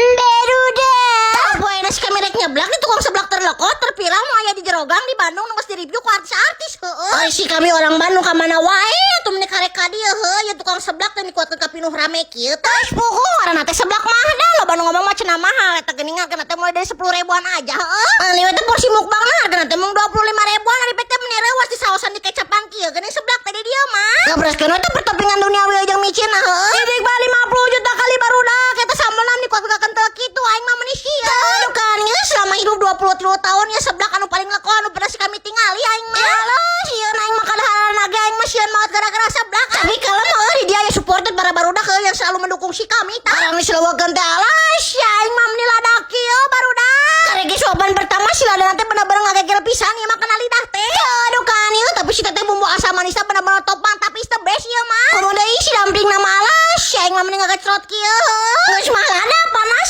Barudak. Poena si kami rek nyeblak di tukang seblak terloko terviral nu aya di jero gang di Bandung nu geus di-review ku artis-artis, heueuh. Ai si kami orang Bandung ka mana wae atuh meni karek ka dieu, heueuh, ya tukang seblak teh dikuatkeun ka pinuh rame kieu teh. Puguh ngaranna teh seblak mah da loba nu ngomong mah cenah mahal, eta geuningan kana teh mulai dari 10 ribuan aja, heueuh. Ani we teh porsi mukbang na hargana teh mung 25 ribuan, ari pek teh meni reuwas di saosan di kecapan kieu geuning seblak teh di dieu mah. Gabraskeun we teh pertopingan duniawi jeung micin, heueuh. Didik ba 50 juta kali, barudak, eta sambelna dikuatkeun ka kental kitu, aing mah meuni sieun. Aduh kan ieu selama hidup 23 tahun ya seblak anu paling leko anu pernah si kami tingali aing mah. Ya Allah, sieun aing mah kadaharan ge, aing mah sieun maot gara-gara seblak. Tapi kalau mah di dia ya supported para barudak heueuh yang selalu mendukung si kami tah. Orang diselewakeun teh, alas ya aing mah meni ladak kieu, barudak. Karege suapan pertama si ladana teh bener-bener ngagegel pisan ieu mah kana lidah teh. Aduh kan ieu, tapi si teteh bumbu asam manisna bener-bener top, mantap, is the best ieu mah. Komo deui si dumpling na mah, alas ya aing mah meni ngagecrot kieu. Geus mah lah.